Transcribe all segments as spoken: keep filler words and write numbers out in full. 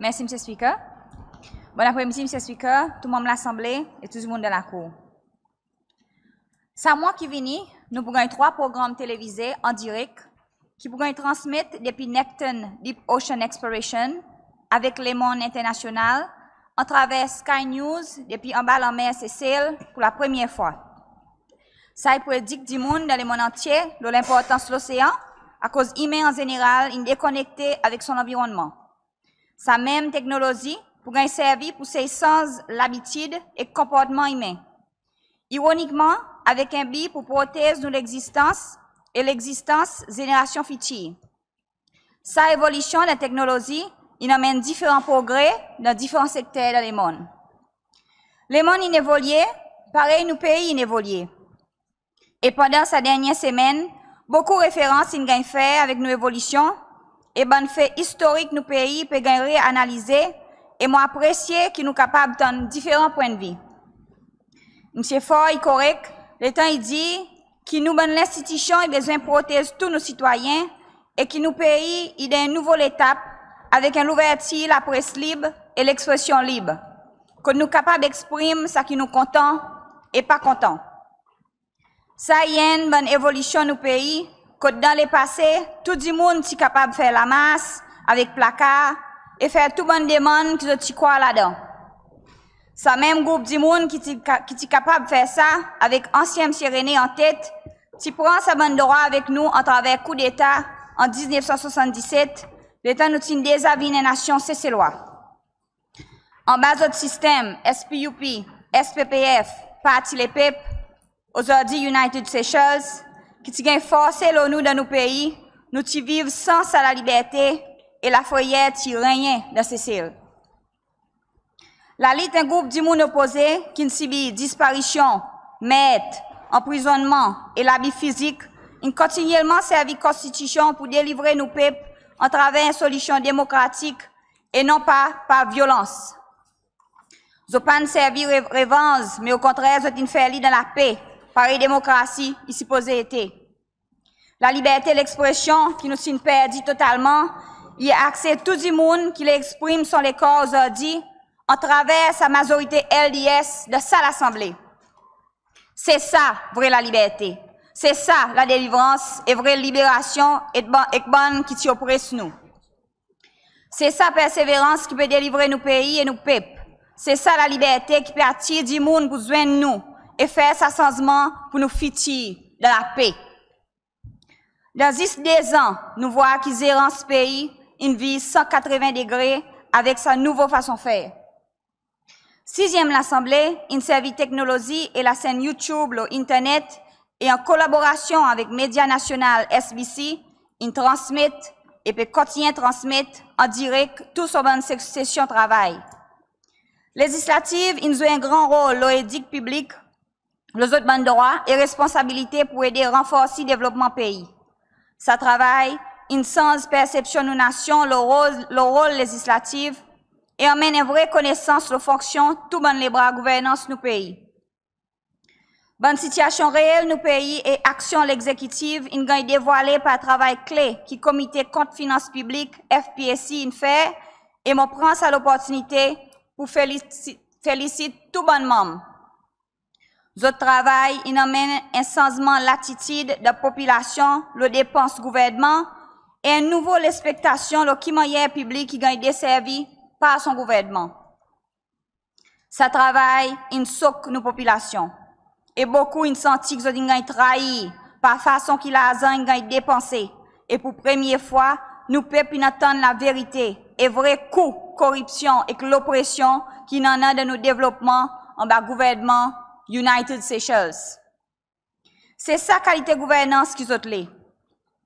Mersi Msye Spiker. Bonn apremidi Msye Spiker, tou Manm Lasanble e tou dimoun dan lakour. Sa mwan ki vini nou pou ganny trwa progranm televize an direk ki pou ganny transmet depi Necton Deep Ocean Exploration avek lemonn enternasyonal atraver Sky News depi anba lanmer Sesel pour lapremyer fwa. Sa i pou edik dimoun dan lemonn antye lo lenportans losean, akoz imen an zeneral in dekonekte avek son lanvironnman. Sa menm teknolozi pou ganny servi pou sey sanz labitid ek konportman imen. Ironikman, avek en bi pou protez nou legzistans e legzistans zenerasyon fitir. Sa evolisyon dan teknolozi in anmenn diferan progre dan diferan sekter dan lemonn. Lemonn in evolye, parey nou pei in evolye. E pandan sa dernyen semenn, bokou referans in ganny fer avek nou evolisyon e bann fe istorik nou pei pe ganny reanalize, e mon apresye ki nou kapab tann diferan pwennvi. Msye Faure i korek letan i dir ki nou bann lenstitisyon i bezwen protez tou nou sitwayen e ki nou pei i dan en nouvo letap avek en louvertir lapres lib e lekspresyon lib, kot nou kapab eksprim sa ki nou kontan e pa kontan. Sa i enn bann evolisyon nou pei, kot dan lepase tou dimoun ti kapab fer lamars avek plakar e fer tou bann demann ki zot ti krwar ladan. Sa menm group dimoun ki ti ka- ki ti kapab fer sa avek ansyen Msye René antet, ti pran sa bann drwa avek nou atraver koudeta an diznef san swasanndiset, letan nou ti'n deza vin en nasyon Seselwa. Anba zot sistenm SPUP, SPPF, Parti Lepep, ozordi United Seychelles, ki ti ganny forse lo nou dan nou pei, nou ti viv san sa laliberte e lafreyer ti renyen dan Sesel. Lalit en group dimoun opoze ki'n sibir disparisyon, mert, anprizonnman e labi fizik in kontinyelman servi Konstitisyon pour delivre nou pep atraver en solisyon demokratik e non pa par vyolans. Zot pa'n servi re- revanz, me okontrer zot in fer li dan lape, parey demokrasi i sipoze ete. Laliberte lekspresyon ki nou ti'n perdi totalman, i akse tou dimoun ki le eksprim son lekor ozordi atraver sa mazorite LDS dan sa Lasanble. Se sa vre laliberte. Se sa ladelivrans e vre liberasyon ek bann, ek bann ki ti opres nou. Se sa perseverans ki pe delivre nou pei e nou pep. Se sa laliberte ki pe atir dimoun pour zwenn nou e fer sa sanzman pour nou fitir dan lape. Dan zis dezan, nou vwar ki zerans pei in vir san katreven degre avek sa nouvo fason fer. Sizyenm Lasanble in servi teknolozi e lasenn YouTube lo internet e an kolaborasyon avek medya nasyonal SBC in transmet e pe kontinyen transmet an direk tou son bann se- sesyon travay. Lezislatif in zwe en gran rol lo edik piblik lo zot bann drwa e responsabilite pour ede ranforsi devlopman pei. Sa travay in sanz persepsyon nou nasyon lo rol, lo rol lezislatif e anmenn en vre konesans lo fonksyon tou bann lebra gouvernans nou pei. Bann sitiyasyon reel nou pei e aksyon Legzekitif in ganny devwale par travay kle ki Komite Kont Finans Piblik, FPAC, in fer e mon pran sa loportinite pour felisi- felisit tou bann manm. Zot travay in anmenn en sanzman latitid dan popilasyon lo depans gouvernman e en nouvo lespektasyon lo ki mannyer piblik i ganny deservi par son gouvernman. Sa travay in sok nou popilasyon e bokou in santi ki zot in ganny trair par fason ki larzan in ganny depanse e pour premye fwa nou pep in antann laverite e vre kou koripsyon ek lopresyon ki'n annan dan nou devlopman anba gouvernman United Seychelles. Se sa kalite gouvernans ki zot le,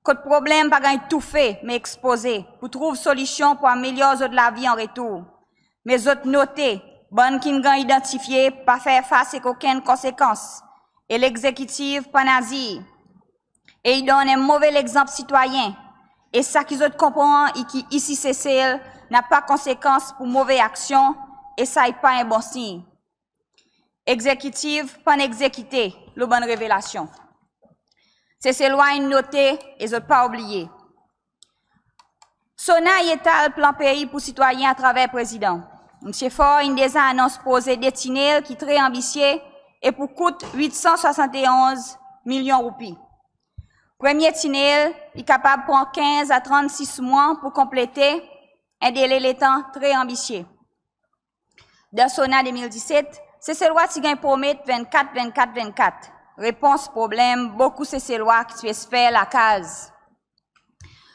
kot problenm pa ganny toufe me ekspoze pour trouv solisyon pour amelyor zot lavi an retour. Me zot note, bann ki'n ganny idantifye pa fer fas ek okenn konsekans e Legzekitif pa'n azir. E i donn en move legzanp sitwayen e sa ki zot konpran i ki isi Sesel napa konsekans pour move aksyon e sa i pa en bon siny. Egzekitif pa'n egzekite lo bann revelasyon. Seselwa in note e zot pa oubliye. SONA i etal plan pei pour sitwayen atraver Prezidan. Msye Faure in deza anons proze de tinel ki tre anbisye e pour kout wit san swasannonz milyon roupi. Premye tinel i kapab pran kenz a trannsis mwan pour konplete, en dele letan tre anbisye. Dan SONA de mil diset, Seselwa ti ganny promet vennkat, vennkat, vennkat. Repons problenm bokou Seselwa ki ti pe esper lakaz.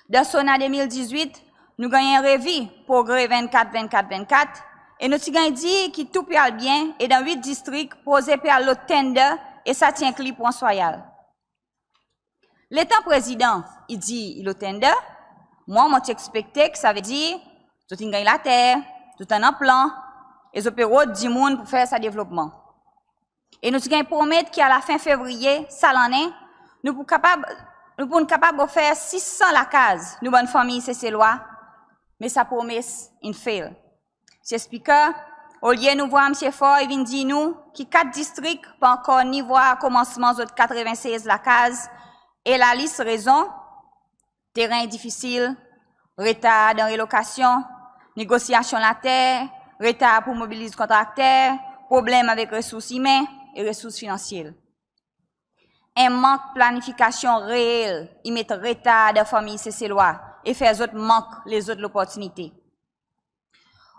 Dan SONA de mil dizwit, nou ganny en revi progre vennkat, vennkat, vennkat, e nou ti ganny dir ki tou pe al byen e dan wit distrik proze pe al lo tender e sa ti enkli pour Anse Royale. Letan Prezidan i dir i lo tender, mwan mon ti ekspekte ki savedir zot in ganny later, zot annan plan e zot pe rod dimoun pour fer sa devlopman. E nou ti ganny promet ki a lafen Fevriye sa lannen, nou pou kapab, nou pou'n kapab ofer sis san lakaz nou bann fanmir Seselwa, me sa promes in fail. Msye Spiker, olye nou vwar Msye Faure i vin dir nou ki kat distrik pa ankor ni vwar komansman zot katreven sez lakaz, e lalis rezon: teren difisil, retar dan relokasyon, negosyasyon later, retar pour mobiliz kontrakter, problenm avek resours imen e resours finansyel. En mank planifikasyon reel i met retar dan fanmir Seselwa e fer zot mank lezot loportinite.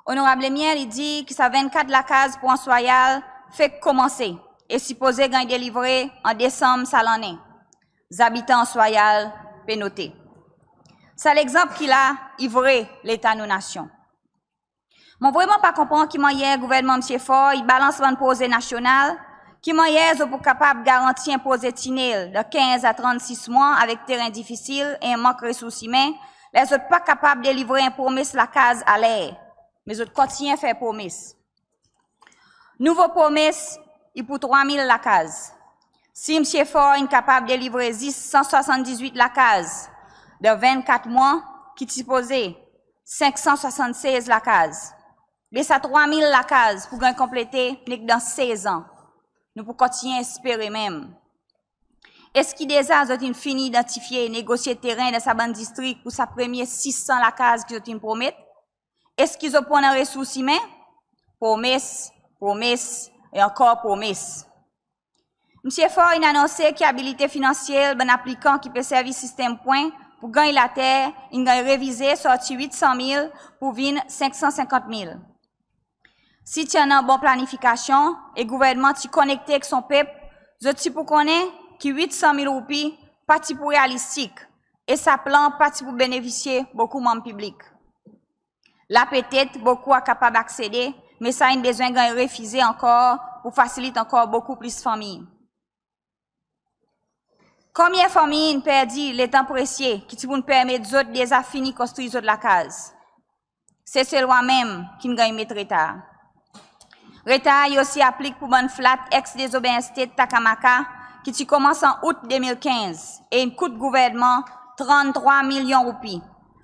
Onorab Lemiel i dir ki sa vennkat lakaz pour Anse Royale fek komanse e sipoze ganny delivre an Desanm sa lannen. Zabitan Anse Royale pe note. Sa legzanp ki la i vre leta nou nasyon. Mon vreman pa konpran ki mannyer gouvernman Msye Faure i balans bann proze nasyonal, ki mannyer zot pou kapab garanti en proze tinel dan kenz a trannsis mwan avek teren difisil e en mank resours imen, ler zot pa kapab delivre en promes lakaz a ler, me zot kontinyen fer promes. Nouvo promes i pour trwa mil lakaz. Si Msye Faure in kapab delivre zis san swasanndizwit lakaz dan vennkat mwan, ki ti sipoze senk san swasannsez lakaz, be sa trwa mil lakaz pou ganny konplete nek dan sez an. Nou pou kontinyen espere menm. Eski deza zot in fini idantifye e negosye teren dan sa bann distrik pour sa premye sis san lakaz ki zot in promet? Eski zot pou annan resours imen? Promes, promes e ankor promes. Msye Faure in anonse ki abilite finansyel bann aplikan ki pe servi sistenm pwen pour ganny later in ganny revize sorti wit san mil pour vin senk san senkant mil. Si ti annan bon planifikasyon e gouvernman ti konekte ek son pep, zot ti pou konnen ki wit san mil roupi pa ti pou realistik e sa plan pa ti pou benefisye bokou manm piblik. La petet bokou a kapab aksede, me sa in bezwen ganny refize ankor pour fasilit ankor bokou plis fanmir. Konbyen fanmir in perdi letan presye ki ti pou'n permet zot deza fini konstri zot lakaz? Seselwa menm ki'n ganny met retar. Retar i osi aplik pour bann flat ex Des Aubaines Estate Takamaka ki ti komans an Out de mil kenz e in kout gouvernman tranntrwa milyon roupi.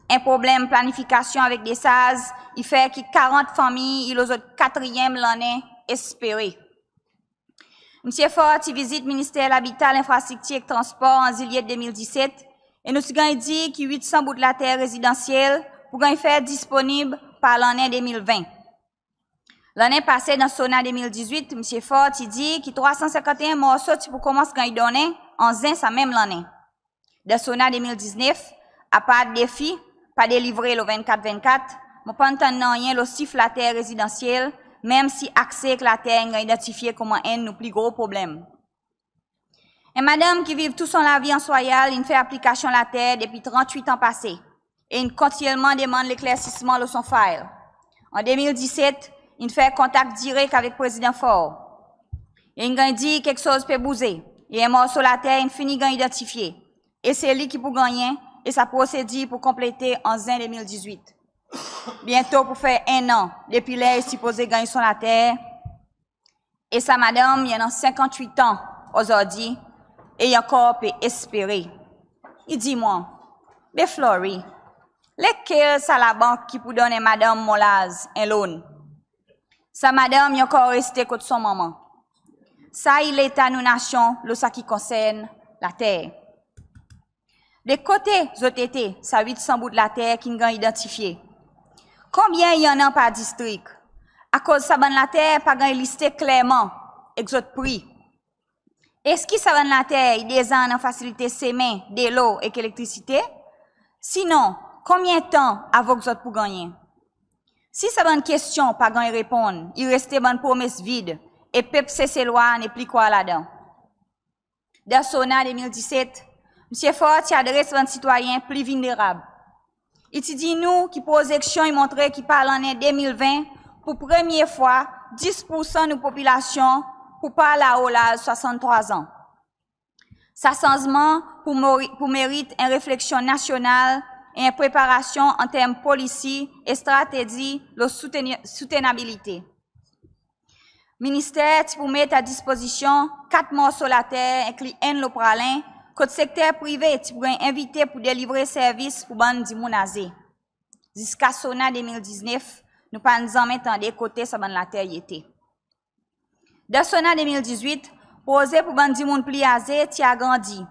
En problenm planifikasyon avek desarz i fer ki karant fanmir i lo zot katriyenm lannen espere. Msye Faure ti vizit Minister Labita, Lenfrastriktir ek Transpor an Zilyet de mil diset e nou ti ganny dir ki wit san bout later rezidansyel pou ganny fer disponib par lannen de mil ven. Lannen pase dan SONA de mil dizwit, Msye Faure ti dir ki trwa san senkanteen morso ti pou komans ganny donnen an Zen sa menm lannen. Dan SONA de mil diznef, apard defi pa delivre lo vennkat vennkat, mon pa'n tann nanryen lo sif later rezidansyel, menm si akse ek later in ganny idantifye konman enn nou pli gro problenm. En madanm ki viv tou son lavi Anse Royale in fer aplikasyon later depi trannwit an pase e in kontinyelman demann leklersisman lo son file. An de mil diset, in fer kontak direk avek Prezidan Faure. E in ganny dir keksoz pe bouze e en morso later in fini ganny idantifye e se li ki pou gannyen e sa prosedir pou konplete an Zen de mil dizwit. Byento pou fer en an depi ler i sipoze ganny son later. E sa madanm i annan senkantwit an ozordi e i ankor pe espere. I dir mwan, "Be Flory, lekel sa labank ki pou donn en madanm mon laz en loan?" Sa madanm i ankor reste kot son manman. Sa i leta nou nasyon lo sa ki konsern later. De kote zot ete sa wit san bout later ki'n ganny idantifye? Konbyen i annan par distrik? Akoz sa bann later pa ganny liste klerman ek zot pri? Eski sa bann later i deza annan fasilite semen, delo ek elektrisite? Sinon, konbyen tan avok zot pou gannyen? Si sa bann kestyon pa ganny reponn, i reste bann promes vid e pep Seselwa nepli krwar ladan. Dan SONA de mil diset, Msye Faure ti adres bann sitwayen pli vilnerab. I ti dir nou ki prozeksyon i montre ki par lannen de mil ven, pou premye fwa, dis poursan nou popilasyon pou par lao laz swasanntrwa an. Sa sanzman pou mori- pou merit en refleksyon nasyonal e en preparasyon an term polisi e stratezi lo souteni- soutenabilite. Minister ti pou met a dispozisyon kat morso later, enkli enn lo Praslin, kot sekter prive ti pou ganny envite pou delivre servis pou bann dimoun aze. Ziska SONA de mil diznef, nou pa'n zanmen tande kote sa bann later i ete. Dan SONA de mil dizwit, proze pou bann dimoun pli aze ti agrandi,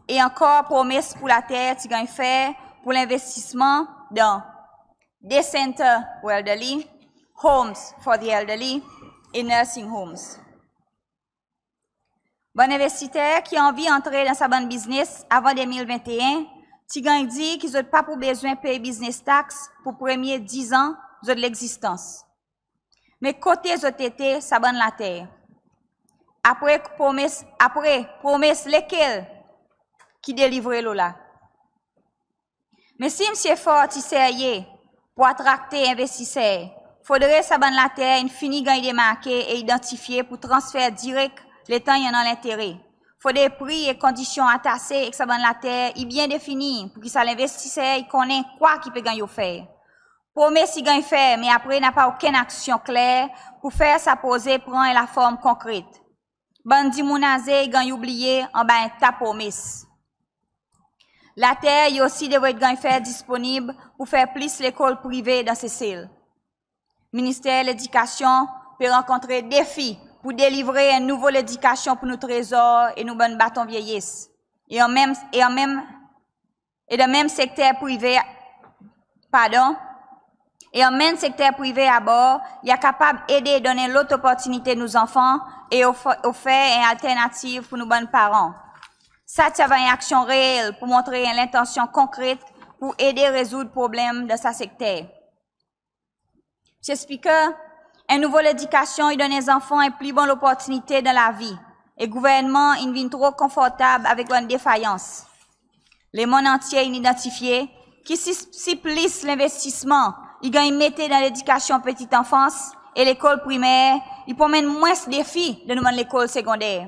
e ankor promes pou later ti ganny fer pou lenvestisman dan day center for elderly, homes for the elderly e nursing homes. Bann envestiter ki anvi antre dan sa bann biznes avan de mil venteen ti ganny dir ki zot pa pou bezwen pey biznes tax pou premye diz an zot legzistans. Me kote zot ete sa bann later? Apre promes, apre promes lekel ki delivre lo la? Me si Msye Faure ti serye pou atrakte envestiser, fodre sa bann later in fini ganny demarke e idantifye pou transfer direk letan i annan lentere. Fodre pri e kondisyon atase ek sa bann later i byen defini, pou ki sa lenvestiser i konnen kwa ki pe ganny ofer. Promes i ganny fer, me apre napa okenn aksyon kler pou fer sa proze pran en laform konkret. Bann dimoun aze i ganny oubliye anba en ta promes. Later i osi devret ganny fer disponib pou fer plis lekol prive dan Sesel. Minister Ledikasyon pe rankontre defi pou delivre en nouvo ledikasyon pou nou trezor e nou bann baton vyeyes. E an menm, e an menm, e dan menm sekter prive, pardon, e anmenn sekter prive abor, i a kapab ede donn en lot loportinite nou zanfan e of- ofer en alternativ pou nou bann paran. Sa ti ava en aksyon reel pou montre en lentansyon konkret pou ede rezoud problenm dan sa sekter. Msye Spiker, en nouvo ledikasyon i donn en zanfan en pli bon loportinite dan lavi, e gouvernman in vin tro konfortab avek bann defayans. Lemonn antye in idantifye ki si, si plis lenvestisman i ganny mete dan ledikasyon peti anfans e lekol primer, i pou anmenn mwens defi dan nou bann lekol segonder.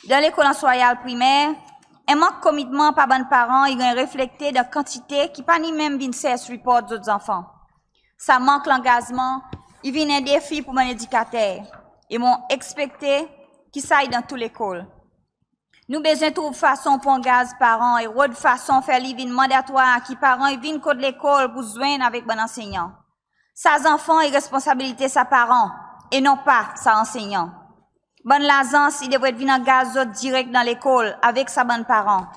Dan lekol Anse Royale primer, en mank komitman par bann paran i ganny reflekte dan kantite ki pa ni menm vin sers report zot zanfan. Sa mank langazman i vin en defi pou bann edikater, e mon ekspekte ki sa i dan tou lekol. Nou bezwen trouv fason pou angaz paran e rod fason fer li vin mandatwar ki paran i vin kot lekol pou zwenn avek bann ansennyan. Sa zanfan i responsabilite sa paran e non pa sa ansennyan. Bann lazans i devret vin angaz zot direk dan lekol avek sa bann paran.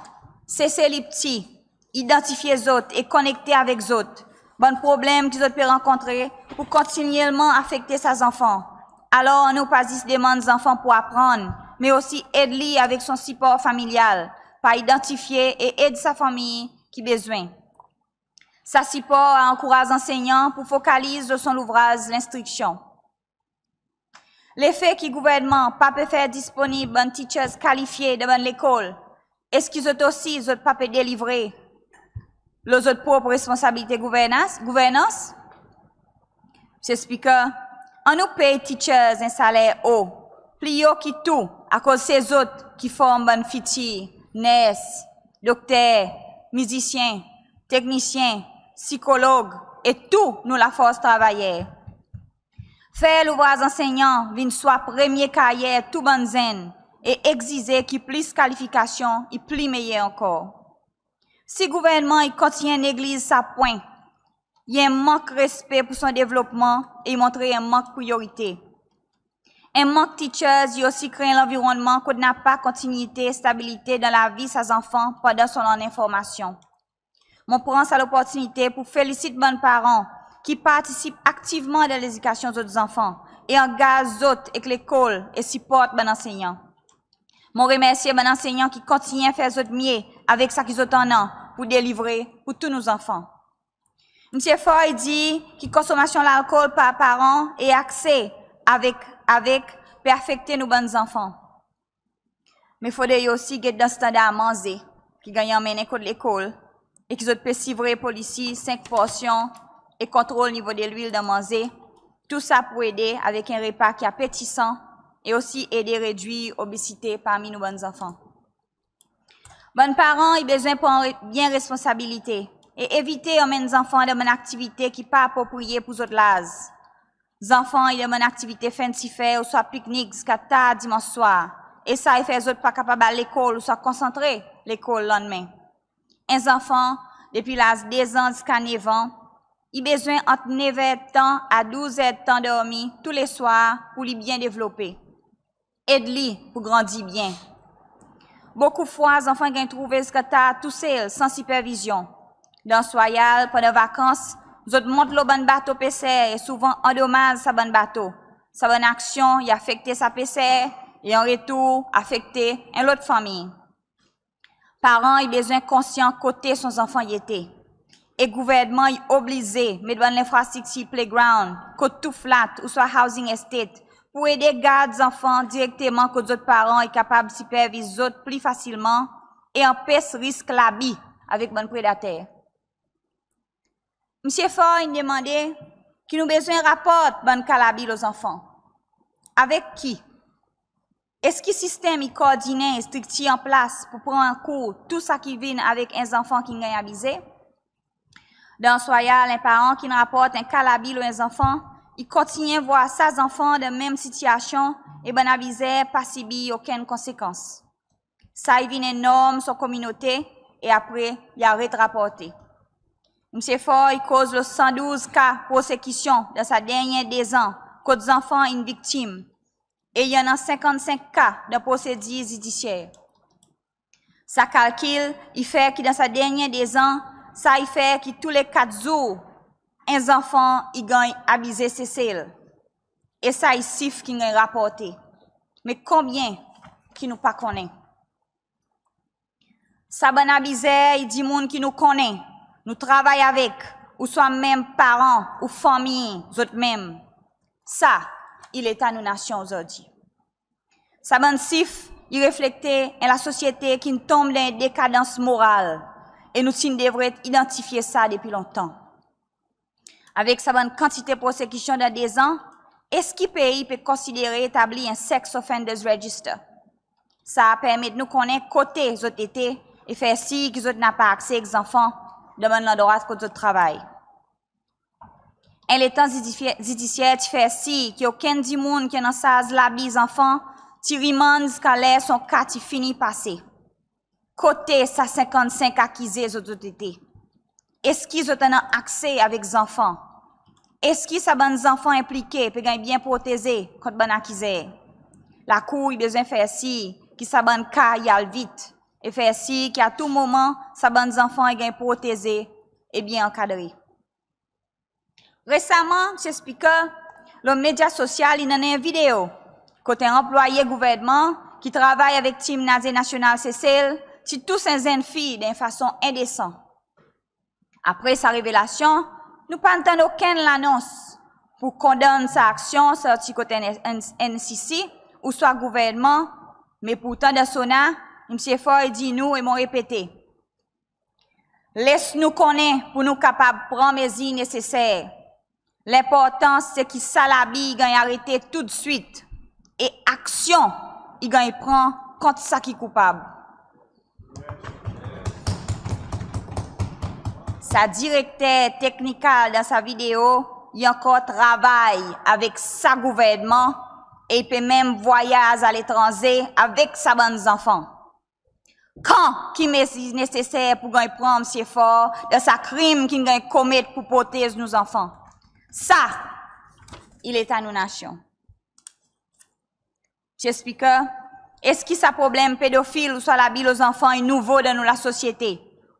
Sesel i pti, idantifye zot e konekte avek zot. Bann problenm ki zot pe rankontre pou kontinyelman afekte sa zanfan. Alor annou pa zis demann zanfan pou aprann, me osi ed li avek son sipor familyal, par idantifye e ed sa fanmir ki bezwen. Sa sipor a ankouraz ansennyan pou fokaliz lo son louvraz lenstriksyon. Lefe ki gouvernman pa pe fer disponib bann teachers kalifye dan bann lekol, eski zot osi zot pa pe delivre lo zot prop responsabilite gouvernans, gouvernans? Msye Spiker, annou pey teachers en saler o, pli o ki tou, akoz se zot ki form bann fitir ners, dokter, mizisyen, teknisyen, sikolog e tou nou lafors travayer. Fer louvraz ansennyan vin swa premye karyer tou bann zenn e egzize ki plis kalifikasyon i pli meyer ankor. Si gouvernman i kontinyen negliz sa pwen, i en mank respe pou son devlopman e i montre en mank priyorite. En mank teachers i osi kree en lanvironnman kot napa kontinyite, stabilite dan lavi sa zanfan pandan son lannen formasyon. Mon pran sa loportinite pour felisit bann paran ki partisip aktivman dan ledikasyon zot zanfan e angaz zot ek lekol e siport bann ansennyan. Mon remersye bann ansennyan ki kontinyen fer zot mye avek sa ki zot annan pour delivre pour tou nou zanfan. Msye Faure i dir ki konsonmasyon lalkol par paran e akse avek, avek pe afekte nou bann zanfan. Me fodre i osi get dan standar manze ki ganny anmennen kot lekol e ki zot pe sivre polisi senk porsyon e kontrol nivo delwil dan manze. Tou sa pour ede avek en repa ki apetisan e osi ede redwir obezite parmi nou bann zanfan. Bann paran i bezwen pran re-, byen responsabilite e evite anmenn zanfan dan bann aktivite ki pa apropriye pour zot laz. Zanfan i dan bann aktivite fancy fair ouswa piknik ziska tar dimans swar e sa i fer zot pa kapab al lekol ouswa konsantre lekol lannmen. En zanfan depi laz dezan ziska nevan i bezwen ant nev erdtan a douz erdtan dormi tou le swar pour li byen devlope. Ed li pour grandi byen. Bokou fwa zanfan i ganny trouve ziska tar tousel san sipervizyon. Dan Anse Royale pandan vakans zot mont lo bann bato peser e souvan andomaz sa bann bato. Sa bann aksyon i afekte sa peser e an retour afekte en lot fanmir. Paran i bezwen konsyan kote son zanfan i ete. E gouvernman i oblize met bann lenfrastriktir playground kot tou flat ouswa housing estate pour ede gard zanfan direkteman kot zot paran i kapab siperviz zot pli fasilman e anpes risk labi avek bann predater. Msye Faure in demande ki nou bezwen raport bann ka labi lo zanfan. Avek ki? Eski sistenm i kordinen e striktir an plas pour pran an kour tou sa ki vin avek en zanfan ki'n ganny abize? Dan Anse Royale, en paran ki'n raport en ka labi lo en zanfan, i kontinyen vwar sa zanfan dan menm sitiyasyon e bann abizer pa sibir okenn konsekans. Sa i vin en norm son kominote e apre i aret raporte. Msye Faure i koz lo san douz ka prosekisyon dan sa dernyen dezan kot zanfan in viktim e i annan senkannsenk ka dan prosedir zidisyer. Sa kalkil i fer ki dan sa dernyen dezan, sa i fer ki tou le kat zour en zanfan i ganny abize Sesel. E sa i sif ki'n ganny raporte. Me konbyen ki nou pa konnen? Sa bann abizer i dimoun ki nou konnen, nou travay avek, ouswa menm paran ou fanmir zot menm. Sa i leta nou nasyon ozordi. Sa bann sif i reflekte en lasosyete ki'n tonm dan en dekadans moral e nou ti'n devret idantifye sa depi lontan. Avek sa bann kantite prosekisyon dan dezan, eski pei pe konsidere etablir en sex offenders register? Sa a permet nou konnen kote zot ete e fer sir ki zot napa akse ek zanfan dan bann landrwa kot zot travay. En letan zidisyer, zidisyer ti fer sir ki okenn dimoun ki annan sarz labi zanfan ti rimann ziska ler son ka ti fini pase. Kote sa senkannsenk akize zot, zot ete? Eski zot annan akse avek zanfan? Eski sa bann zanfan enplike pe ganny byen proteze kont bann akizer? Lakour i bezwen fer sir ki sa bann ka i al vit e fer sir ki a tou moman sa bann zanfan i ganny proteze e byen ankadre. Resaman, Msye Spiker, lo medya sosyal in annan en video kot en anplwaye gouvernman ki travay avek Tim Naze Nasyonal Sesel ti tous en zenn fi dan en fason endesan. Apre sa revelasyon, nou pa'n tann okenn lanons pour kondann sa aksyon sorti kot N-, N-, NCC ouswa gouvernman, me pourtan dan SONA, Msye Faure i dir nou e mon repete, les nou konnen pour nou kapab pran mezir neseser. Lenportans se ki sa labi i ganny arete toudswit e aksyon i ganny pran kont sa ki koupab. Sa direkter teknikal dan sa video i ankor travay avek sa gouvernman e i pe menm vwayaz aletranze avek sa bann zanfan. Kan ki mezir neseser pour ganny pran Msye Faure dan sa krim ki'n ganny komet pour protez nou zanfan? Sa i leta nou nasyon. Mr Speaker, eski sa problenm pedofil ouswa labi lo zanfan i nouvo dan nou lasosyete,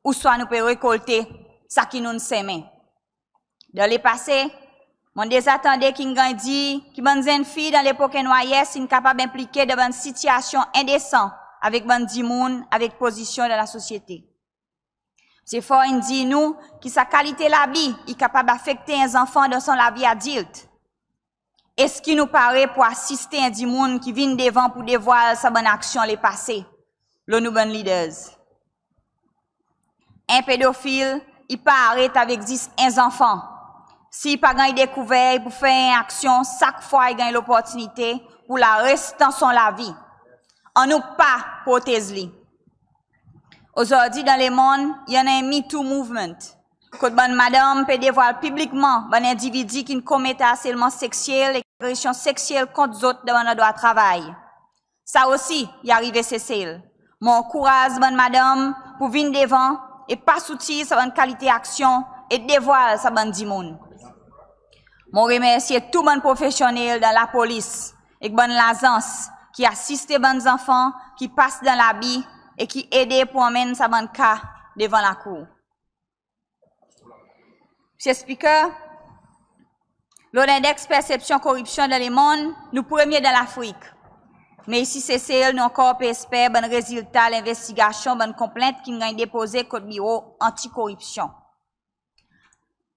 ouswa nou pe rekolte sa ki nou'n senmen? Dan lepase, mon'n deza tande ki'n ganny dir ki bann zenn fiy dan lepok N Y S in kapab enplike dan bann sityasyon endesan avek bann dimoun avek pozisyon dan lasosyete. Msye Faure in dir nou ki sa kalite labi i kapab afekte en zanfan dan son lavi adilt. Eski nou pare pour asiste en dimoun ki vin devan pour devwal sa bann aksyon lepase lo nou bann leaders? En pedofil i pa aret avek zis en zanfan. Si i pa ganny dekouver, i pou fer en aksyon sak fwa i ganny loportinite pour larestan son lavi. Annou pa protez li. Ozordi dan lemonn i annan en Me Too movement, kot bann madanm pe devwal piblikman bann endividi ki'n komet arselman seksyel ek agresyon seksyel kont zot dan bann landrwa travay. Sa osi i arive Sesel. Mon ankouraz bann madanm pour vin devan e pa soutir sa bann kalite aksyon e devwal sa bann dimoun. Mon remersye tou bann profesyonnel dan lapolis ek bann lazans ki asiste bann zanfan ki pas dan labi e ki ede pour anmenn sa bann ka devan lakour. Msye Speaker, lo lendeks persepsyon koripsyon dan lemonn, nou premye dan Lafrik. Me isi Sesel, nou ankor pe esper bann rezilta lenvestigasyon bann konplent ki'n ganny depoze kot Biro Anti-Koripsyon.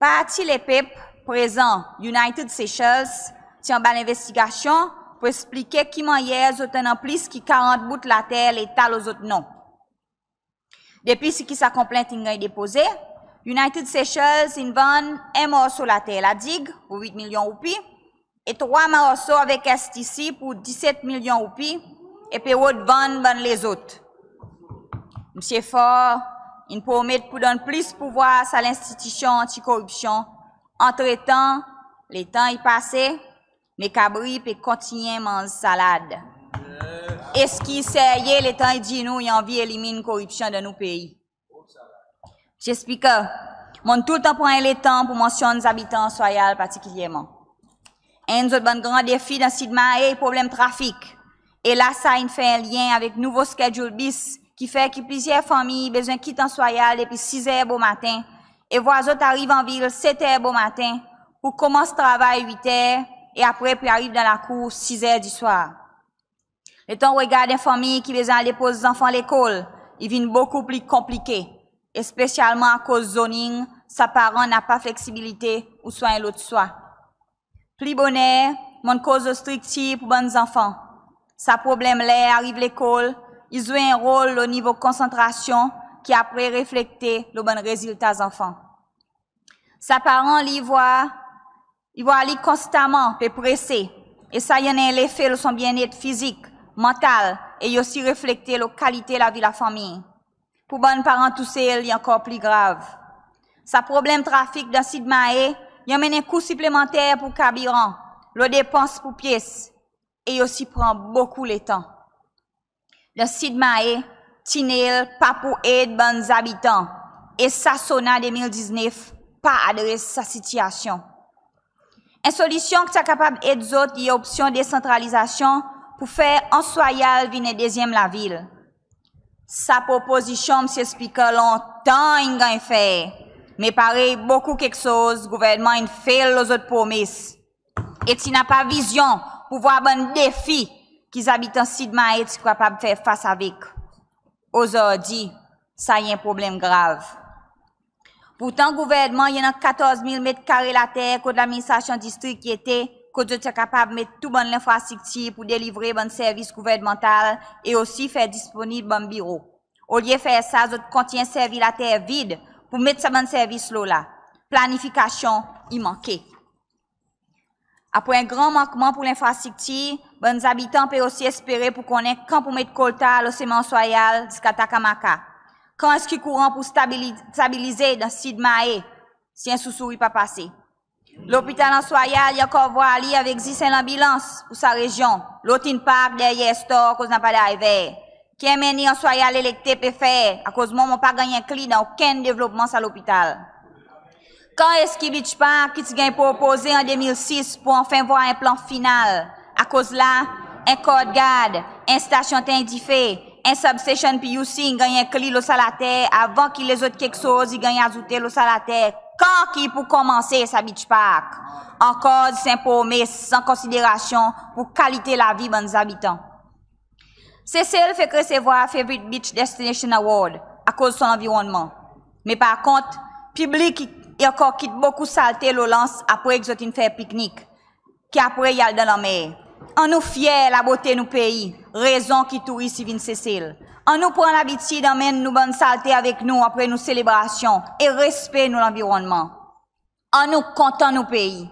Parti Lepep, prezan United Seychelles, ti anba lenvestigasyon pour eksplike ki mannyer zot annan plis ki karant bout later Leta lo zot non. Depi ki sa konplent in ganny depoze, United Seychelles in vann en morso later La Digue pour wit milyon roupi e trwa morso avek S T C pour diset milyon roupi e pe rod vann bann lezot. Msye Faure in promet pour donn plis pouvwar sa lenstitisyon anti-koripsyon. Antretan, letan i pase, me kabri pe kontinyen manz salad. Eski i serye letan i dir nou i anvi elimin koripsyon dan nou pei? Msye Speaker, mon'n toultan pran en letan pour mansyonn zabitan Anse Royale partikilyerman. Enn zot bann gran defi dan Sid Mahé i problenm trafik. E la sa in fer en lyen avek nouvo schedule bis ki fer ki plizyer fanmir i bezwen kit Anse Royale depi siz er bomaten e vwar zot ariv anvil set er bomaten pour konmans travay wit er e apre pe ariv dan lakour siz er diswar. Letan ou regard en fanmir ki bezwen al depoz zanfan lekol, i vin bokou pli konplike, espesyalman akoz zoning, sa paran napa fleksibilite ouswa en lot swa. Pli boner, mon'n koz lo striktir pour bann zanfan. Sa problenm ler ariv lekol i zwe en rol lo nivo konsantrasyon ki apre reflekte lo bann rezilta zanfan. Sa paran li i vwar, i vwar li konstaman pe prese e sa i annan en lefe lo son byennet fizik, mantal e i osi reflekte lo kalite lavi lafanmir. Pour bann paran tousel i ankor pli grav. Sa problenm trafik dan Sid Mahé i anmenn en kou siplemanter pour karbiran, lo depans pour pyes e i osi pran bokou letan. Dan Sid Mahé, tinel pa pou ed bann zabitan e sa SONA de mil diznef pa adres sa sityasyon. En solisyon ki ti a kapab ed zot i opsyon desantralizasyon pour fer Anse Royale vin en dezyenm lavil. Sa propozisyon, Msye Speaker, lontan in ganny fer, me parey bokou keksoz, gouvernman in fail lo zot promes e ti napa vizyon pour vwar bann defi ki zabitan Sid Mahé ti kapab fer fas avek. Ozordi, sa i en problenm grav. Pourtan gouvernman i annan katorz mil met kare later kot ladministrasyon distrik i ete, kot zot ti a kapab met tou bann lenfrastriktir pour delivre bann servis gouvernmantal e osi fer disponib bann biro. Olye fer sa, zot kontinyen servi later vid pour met sa bann servis lo la. Planifikasyon i manke. Apre en gran mankman pour lenfrastriktir, bann zabitan pe osi espere pour konnen kan pour met kolta lo semen Anse Royale ziska Takamaka. Kan eski kouran pou stabili-, stabilize dan Sid Mahé si en sousou i pa pase? Lopital Anse Royale i ankor vwar li avek zis en lanbilans pour sa rezyon, lot in park deryer store akoz napa drayver. Ki en menni Anse Royale elekte pe fer, akoz mwan mon pa ganny enkli dan okenn devlopman sa lopital? Kan eski Beach Park ki ti ganny propoze an de mil sis pou anfen vwar en plan final? Akoz la, En kordgard, en stasyon tenny dife, en substation PUC in ganny enkli lo sa later avan ki lezot keksoz i ganny azoute lo sa later. Kan ki i pou konmanse sa beach park? Ankor zis en promes san konsiderasyon pour kalite lavi bann zabitan. Sesel fek resevwar Favourite Beach Destination Award akoz son lanvironnman. Me par kont, piblik i ankor kit bokou salte lo lans apre ki zot in fer piknik, ki apre i al dan lanmer. Annou fyer labote nou pei, rezon ki touris i vin Sesel. Annou pran labitid anmenn nou bann salte avek nou apre nou selebrasyon e respe nou lanvironnman. Annou kontan nou pei.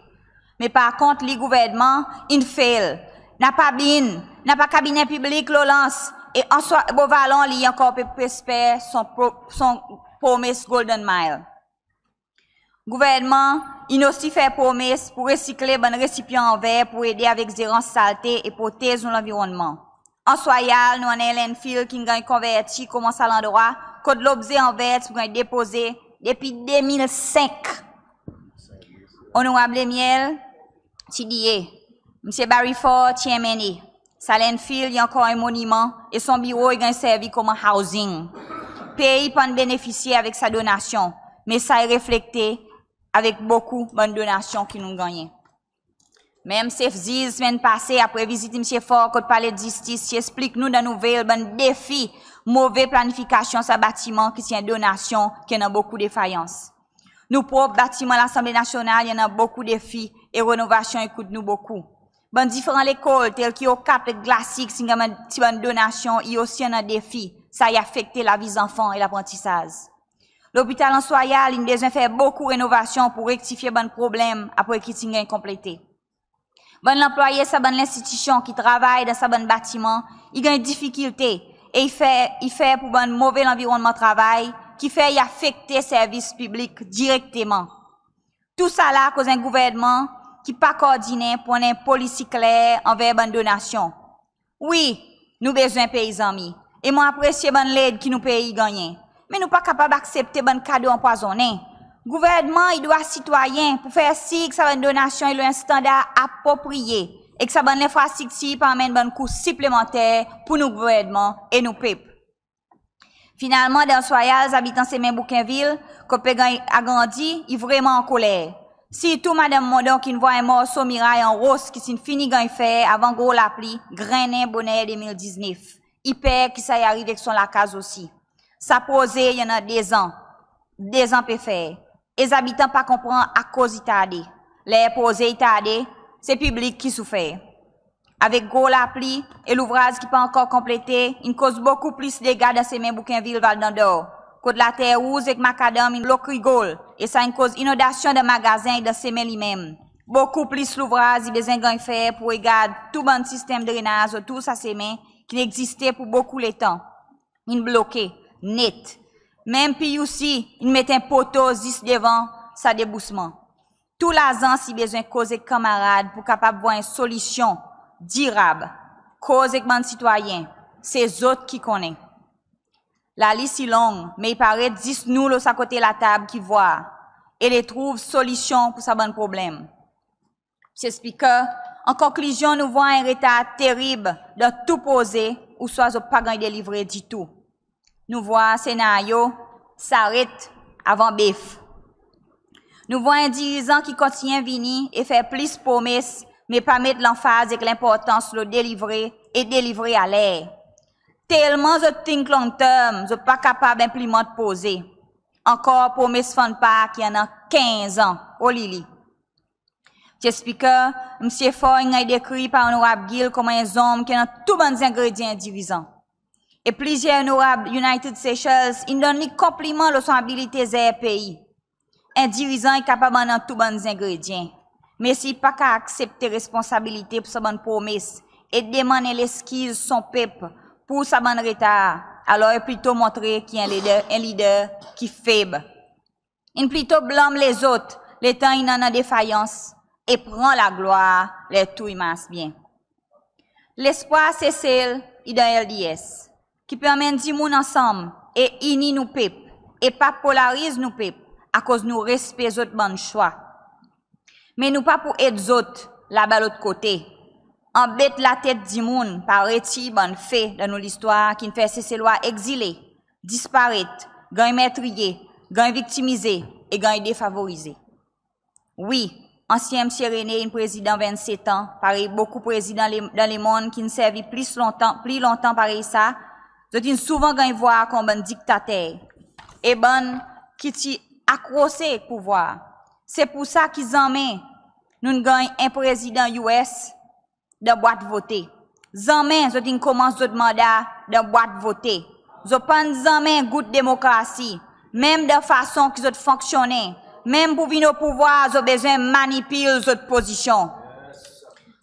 Me par kont li gouvernman in fail. Napa bin, napa kabinen piblik lo lans e Answa, Beau Vallon li i ankor pe esper son pro, son promes Golden Mile. Gouvernman in osi fer promes pour resikle bann resipyan an ver pour ede avek zerans salte e protez nou lanvironnman. Anse Royale nou annan en landfill ki'n ganny konverti konman sa landrwa kot lobze an ver ti pou ganny depoze depi de mil senk. Onorab Lemiel ti dir, Msye Barry Faure ti anmennen. Sa landfill i ankor en moniman e son biro i ganny servi konman housing. Pei pa'n benefisye avek sa donasyon, me sa i reflekte avek bokou bann donasyon ki nou'n gannyen. Menm sef ziz semenn pase apre vizit Msye Faure kot Palais de Justice, ti eksplik nou dan nouvel bann defi move planifikasyon sa batiman ki ti en donasyon ki annan bokou defayans. Nou prop batiman Lasanble Nasyonal i annan bokou defi e renovasyon i kout nou bokou. Bann diferan lekol tel ki Au Cap ek Glacis, ti bann donasyon i osi annan defi. Sa i afekte lavi zanfan e laprantisaz. Lopital Anse Royale in bezwen fer bokou renovasyon pour rektifye bann problenm apre ki ti'n ganny konplete. Bann lanplwaye sa bann lenstitisyon ki travay dan sa bann batiman i ganny difikilte e i fer, i fer pour bann move lanvironnman travay ki fer i afekte servis piblik direkteman. Tousala akoz en gouvernman ki pa kordinen pour annan en polisi kler anver bann donasyon. Wi, nou bezwen pei zanmi e mon apresye bann led ki nou pei i gannyen. Me nou pa kapab aksepte bann kado anpwazonnen. Gouvernman i dwa sitwayen pour fer sir ki sa bann donasyon i lo en standar apropriye e ki sa bann lenfrastriktir pa anmenn bann kou siplemanter pour nou gouvernman e nou pep. Finalman, dan Anse Royale, zabitan semen Boukenvil kot pe ganny agrandi i vreman ankoler. Sirtou Madanm Mondon ki'n vwar en morso miray an ros ki ti'n fini ganny fer avan gro lapli grennen boner de mil diznef. I per ki sa i ariv ek son lakaz osi. Sa proze i annan dezan, dezan pe fer. E zabitan pa konpran akoz i tarde. Ler proze i tarde, se piblik ki soufer. Avek gro lapli e louvraz ki pa ankor konplete, in koz bokou plis dega dan semen Boukenvil, Val d'Andorre, kot later rouz ek makadanm in blok rigol e sa in koz inondasyon dan magazen e dan semen li menm. Bokou plis louvraz i bezwen ganny fer pour regard tou bann sistenm drenaz otour sa semen ki'n egziste pour bokou letan. In bloke net. Menm PUC in met en poto zis devan sa debousman. Tou lazans i bezwen koz ek kanmarad pour kapab vwar en solisyon dirab. Koz ek bann sitwayen, se zot ki konnen. Lalis i long, me i paret zis nou lo sa kote latab ki vwar e le trouv solisyon pour sa bann problenm. Msye Spiker, an konklizyon, nou vwar en retar terib dan tou proze ouswa zot pa ganny delivre ditou. Nou vwar senaryo saret avan bef. Nou vwar en dirizan ki kontinyen vini e fer plis promes, me pa met lanfaz ek lenportans lo delivre e delivre a ler. Telman zot think long term, zot pa kapab enplimant proze. Ankor promes Fun Park i annan kenz an. O Lili. Msye Spiker, Msye Faure in ganny dekrir par Onorab Gill konman en zonm ki annan tou bann zengredyan en dirizan. E plizyer Onorab United Seychelles in donn li konpliman lo son abilite zer pei. En dirizan i kapab annan tou bann zengredyan. Me si i pa kapab aksepte responsabilite pour sa bann promes e demann en leskiz son pep pour sa bann retar, alor i plito montre ki en lider, en lider ki feb. In plito blanm lezot letan in annan defayans e pran laglwar ler tou i mars byen. Lespwar Sesel i dan LDS, ki pe anmenn dimoun ansanm e ini nou pep e pa polariz nou pep akoz nou respe zot bann swa. Me nou pa pou ed zot laba lot kote. Anbet latet dimoun parey ti bann fe dan nou listwar ki'n fer Seselwa egzile, disparet, ganny metriye, ganny viktimize e ganny defavorize. Wi, ansyen Msye René in Prezidan vennset an, parey bokou Prezidan le- dan lemonn ki'n servi plis lontan, pli lontan parey sa, zot in souvan ganny vwar konman bann diktater e bann ki ti akrose ek pouvwar. Se pour sa ki zanmen nou'n ganny en Prezidan US dan bwat vote. Zanmen zot in konmans zot manda dan bwat vote. Zot pa'n zanmen gout demokrasi, menm dan fason ki zot fonksyonnen. Menm pour vin o pouvwar, zot bezwen manipil zot pozisyon.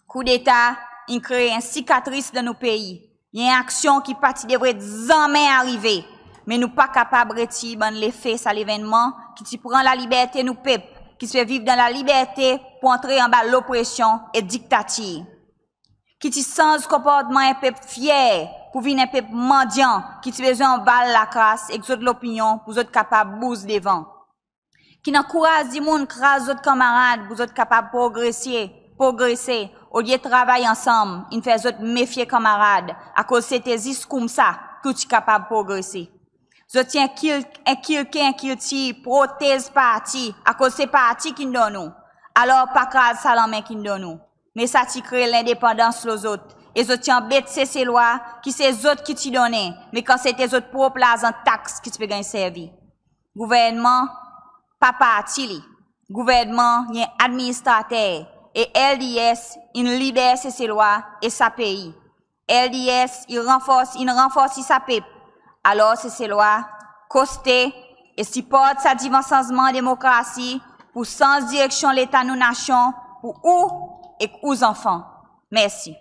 Koudeta in kree en sikatris dan nou pei. I en aksyon ki pa ti devret zanmen arive. Me nou pa kapab retir bann lefe sa levennman ki ti pran laliberte nou pep, ki ti pe viv dan laliberte pour antre anba lopresyon e diktatir, ki ti sanz konportman en pep fyer pour vin en pep mandyan ki ti bezwen anval lakras ek zot lopinyon pour zot kapab bouz devan, ki'n ankouraz dimoun kraz zot kanmarad pour zot kapab progrese, progrese, olye travay ansanm, in fer zot mefye kanmarad, akoz se ti zis koumsa ki ou ti kapab progrese. Zot ti enkil- enkilke en kiltir protez parti, akoz se parti ki'n donn ou. Alor pa kraz sa lanmen ki'n donn ou. Me sa ti kree lendepandans lo zot. E zot ti anbet Seselwa ki se zot ki ti donnen, me kan se ti zot prop larzan taks ki ti pe ganny servi. Gouvernman pa parti li. Gouvernman i en administrater e LDS in lider Seselwa e sa pei. LDS i ranfors- in ranforsi sa pep. Alor Seselwa, koste e siport sa divan sanzman demokrasi pour sanz direksyon Leta nou nasyon pour ou ek ou zanfan. Mersi.